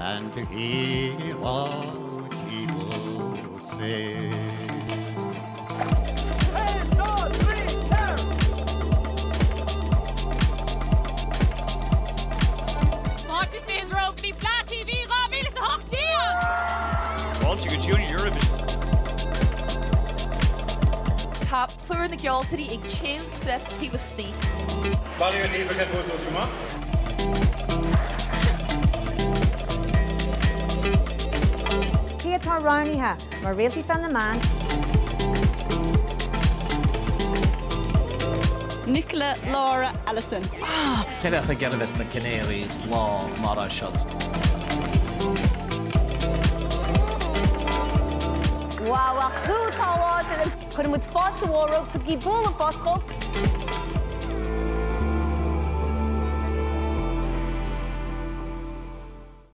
And he what he would say. Fáilte is 20 romhaibh go dtí Fleadh TV 2018! Fáilte go Junior Eurovision. Tá plúr na gceoltóirí ag téamh suas taobh istigh. Bail ó Dhia oraibh, bhfuil tú go maith? Cé atá roghnaithe mar réaltaí pheil na mban? Nicola, Laura, Alison. Cé bheadh ag iarraidh bheith sna Canaries lá mar é seo? Wow, ach tú atá láidir. Cuireann muid fáilte mhór romhaibh, tugaigí bualadh bos dóibh.